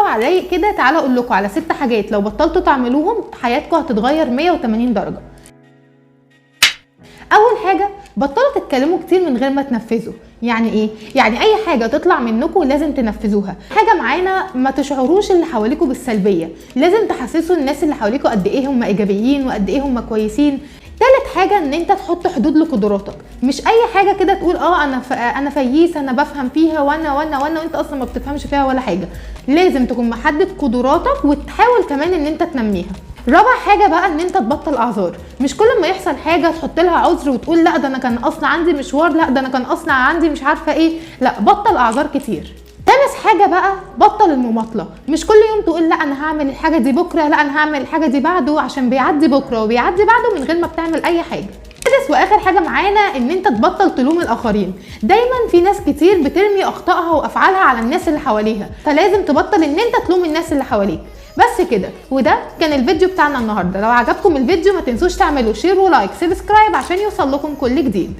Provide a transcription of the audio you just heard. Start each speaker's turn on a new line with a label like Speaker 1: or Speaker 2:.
Speaker 1: وعلى الرايق كده تعالوا اقول لكم على 6 حاجات لو بطلتوا تعملوهم حياتكم هتتغير 180 درجه. اول حاجة، بطلوا تتكلموا كتير من غير ما تنفذوا. يعني ايه؟ يعني اي حاجة تطلع منكم لازم تنفذوها. حاجة معانا، ما تشعروش اللي حواليكم بالسلبيه، لازم تحسسوا الناس اللي حواليكم قد ايه هم ايجابيين وقد ايه هم كويسين. تالت حاجة، ان انت تحط حدود لقدراتك، مش اي حاجة كده تقول انا فييس، انا بفهم فيها وانا وانا وانا، وانت اصلا ما بتفهمش فيها ولا حاجة. لازم تكون محدد قدراتك وتحاول كمان ان انت تنميها. رابع حاجة بقى، ان انت تبطل اعذار. مش كل ما يحصل حاجة تحط لها عذر وتقول لا ده انا كان اصلا عندي مشوار، لا ده انا كان اصلا عندي مش عارفه ايه، لا بطل اعذار كتير. خامس حاجة بقى، بطل المماطله. مش كل يوم تقول لا انا هعمل الحاجة دي بكره، لا انا هعمل الحاجة دي بعده، عشان بيعدي بكره وبيعدي بعده من غير ما بتعمل اي حاجة. سادس واخر حاجة معانا، ان انت تبطل تلوم الاخرين. دايما في ناس كتير بترمي اخطائها وافعالها على الناس اللي حواليها، فلازم تبطل ان انت تلوم الناس اللي حواليك. بس كده، وده كان الفيديو بتاعنا النهارده. لو عجبكم الفيديو ما تنسوش تعملوا share و like subscribe عشان يوصل لكم كل جديد.